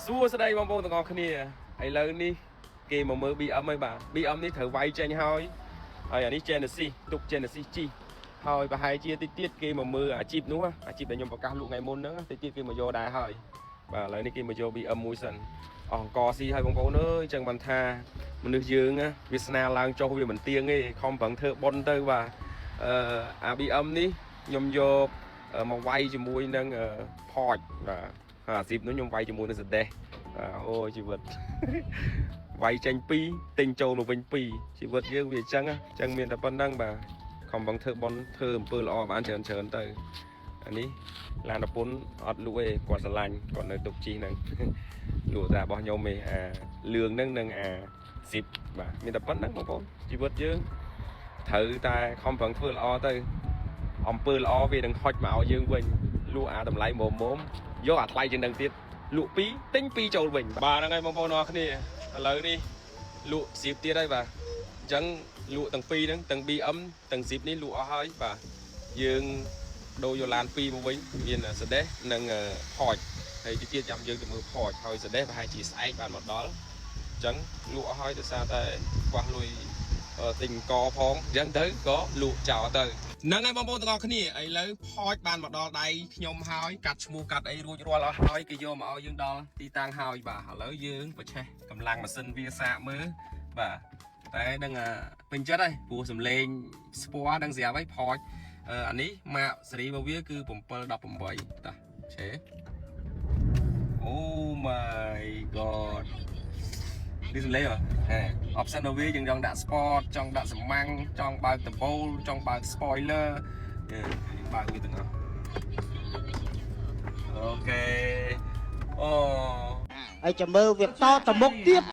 សួស្តីបងប្អូនទាំងអស់គ្នាឥឡូវនេះគេមកមើល BM ហើយបាទ BM នេះត្រូវវាយចេញហើយហើយអានេះ Genesis ទុក Genesis ជីហើយប្រហែលជាតិចទៀតគេមកមើលអាជីពនោះអាជីពដែលខ្ញុំប្រកាសលក់ថ្ងៃមុនហ្នឹងតិចទៀតគេមកយកដែរហើយបាទឥឡូវនេះគេមកយក BM មួយសិនអស់កស៊ីហើយបងប្អូនអើយចឹងបានថាមនុស្សយើងណាវាសនាឡើងចុះវាមិនទៀងទេខំប្រឹងធ្វើបុណ្យទៅបាទអឺអា BM នេះខ្ញុំយកមកវាយជាមួយនឹង Porsche បាទហើយអាស៊ីបនោះខ្ញុំវាយជាមួយនឹងសដេសបាទអូជីវិត វាយចេញ2ទិញចូលមកវិញ2ជីវិតយើងវាអញ្ចឹងណាអញ្ចឹងមានតែប៉ុណ្្នឹងបាទខំប្រឹងធ្វើបុណ្យធ្វើអំពើល្អបានច្រើនច្រើនទៅអានេះឡានប្រពន្ធអត់លក់ទេគាត់ស្រឡាញ់គាត់នៅទុកជីហ្នឹង លក់តែរបស់ខ្ញុំឯងអាលឿងហ្នឹងនិងអាស៊ីបបាទមានតែប៉ុណ្្នឹងបងប្អូនជីវិតយើងត្រូវតែខំប្រឹងធ្វើល្អទៅអំពើល្អវានឹងហុចមកឲ្យយើងវិញលក់អាតម្លៃមុំមុំយកអាថ្លៃជាងនឹងទៀតលក់2ទិញ2ចូលវិញបាទហ្នឹងហើយបងប្អូនអរគ្នាឥឡូវនេះលក់ស៊ីបទៀតហើយបាទអញ្ចឹងលក់ទាំងពីរហ្នឹងទាំង BM ទាំងស៊ីបនេះលក់អស់ហើយបាទយើងដូរយកឡាន2មកវិញមានសដេសនិង Porsche ហើយទីទៀតចាំយើងទៅមើល Porsche ហើយសដេសប្រហែលជាស្អែកបានមកដល់អញ្ចឹងលក់អស់ហើយដោយសារតែខ្វះលុយទិញកផងអញ្ចឹងទៅក៏លក់ចោលទៅហ្នឹងហើយបងប្អូនទាំងអស់គ្នាឥឡូវ Porsche បានមកដល់ដៃខ្ញុំហើយកាត់ឈ្មោះកាត់អីរួចរាល់អស់ហើយគេយកមកឲ្យយើងដល់ទីតាំងហើយបាទឥឡូវយើងប្រឆេះកម្លាំងម៉ាស៊ីនវាសាកមើលបាទតែដឹងអាពេញចិត្តហើយព្រោះសំឡេងស្ពណ៌ដឹងស្រាប់ហើយ Porsche អានេះម៉ាកស៊េរីរបស់វាគឺ718តោះឆេ Oh my God នេះសំឡេងហ៎ហេ option របស់វាយើងចង់ដាក់ sport ចង់ដាក់សម្ាំងចង់បើកដំបូលចង់បើក spoiler បើកវាទាំងអស់OK អូ ហើយចាំមើលវាតទៅមុខទៀត។